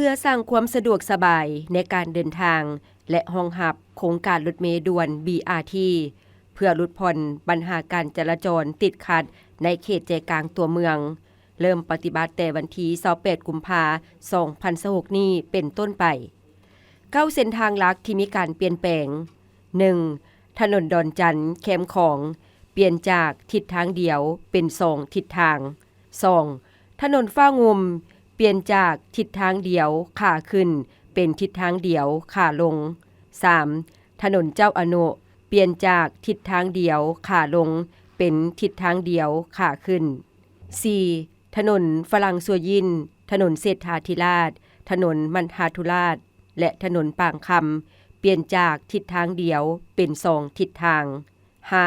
ເພື່ອສ້າງຄວາມສະດວກສະບາຍໃນການເດີນທາງ ແລະ ຮອງຮັບໂຄງການລົດເມດ່ວນ ບີອາທີ ເພື່ອຫຼຸດຜ່ອນບັນຫາການຈະລາຈອນຕິດຂັດໃນເຂດໃຈກາງຕົວເມືອງ, ເລີ່ມປະຕິບັດແຕ່ວັນທີຊາວແປດ ກຸມພາ ສອງພັນຊາວຫົກນີ້ເປັນຕົ້ນໄປ. ເກົ້າເສັ້ນທາງຫຼັກທີ່ມີການປ່ຽນແປງ. ໜຶ່ງ ຖະໜົນດອນຈັນ ແຄມຂອງ ປ່ຽນຈາກທິດທາງດຽວເປັນສອງທິດທາງ. ສອງ ຖະໜົນຟ້າງຸ່ມ ປ່ຽນຈາກທິດທາງດຽວຂາຂຶ້ນເປັນທິດທາງດຽວຂາລົງ. ສາມ ຖະໜົນເຈົ້າອະນຸ ປ່ຽນຈາກທິດທາງດຽວຂາລົງເປັນທິດທາງດຽວຂາຂຶ້ນ. ສີ່ ຖະໜົນຝຣັ່ງຊົ່ວຢິນ, ຖະໜົນເສດຖາທິລາດ, ຖະໜົນມັນທາທຸລາດ ແລະ ຖະໜົນປາງຄຳ ປ່ຽນຈາກທິດທາງດຽວເປັນສອງທິດທາງ. ຫ້າ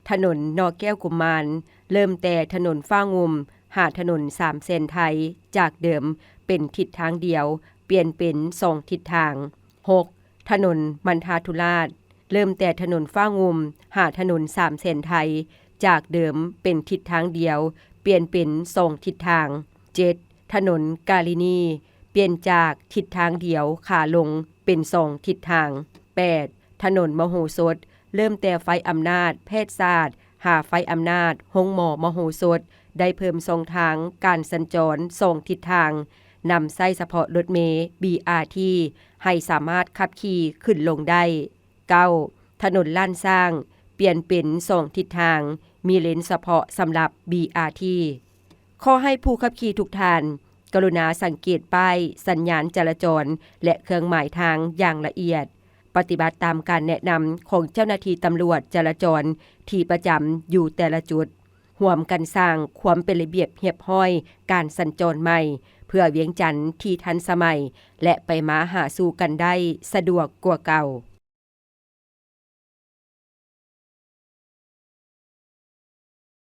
ຖະໜົນໜໍ່ແກ້ວກຸມມານ ເລີ່ມແຕ່ຖະໜົນຟ້າງຸ່ມ ຫາຖະໜົນສາມແສນໄທ ຈາກເດີມເປັນທິດທາງດຽວ ປ່ຽນເປັນສອງທິດທາງ. ຫົກ ຖະໜົນມັນທາທຸລາດ ເລີ່ມແຕ່ຖະໜົນຟ້າງຸ່ມ ຫາຖະໜົນສາມແສນໄທ ຈາກເດີມເປັນທິດທາງດຽວ ປ່ຽນເປັນສອງທິດທາງ. ເຈັດ ຖະໜົນກາລິນີ ປ່ຽນຈາກທິດທາງດຽວຂາລົງເປັນສອງທິດທາງ. ແປດ ຖະໜົນມະໂຫສົດ ເລີ່ມແຕ່ໄຟອຳນາດແພດສາດ ຫາໄຟອຳນາດໂຮງໝໍມະໂຫສົດ ໄດ້ເພີ່ມຊ່ອງທາງການສັນຈອນສອງທິດທາງ, ນຳໃຊ້ສະເພາະລົດເມ ບີອາທີ ໃຫ້ສາມາດຂັບຂີ່ຂຶ້ນລົງໄດ້. ເກົ້າ ຖະໜົນລ້ານຊ້າງ ປ່ຽນເປັນສອງທິດທາງ, ມີເລນສະເພາະສຳລັບ ບີອາທີ. ຂໍໃຫ້ຜູ້ຂັບຂີ່ທຸກທ່ານ ກະລຸນາສັງເກດປ້າຍ, ສັນຍານຈະລາຈອນ ແລະ ເຄື່ອງໝາຍທາງຢ່າງລະອຽດ, ປະຕິບັດຕາມການແນະນຳຂອງເຈົ້າໜ້າທີ່ຕຳຫຼວດຈະລາຈອນທີ່ປະຈຳຢູ່ແຕ່ລະຈຸດ, ຮ່ວມກັນສ້າງຄວາມເປັນລະບຽບຮຽບຮ້ອຍການສັນຈອນໃໝ່ ເພື່ອວຽງຈັນທີ່ທັນສະໄໝ ແລະ ໄປມາຫາສູ່ກັນໄດ້ສະດວກກວ່າເກົ່າ.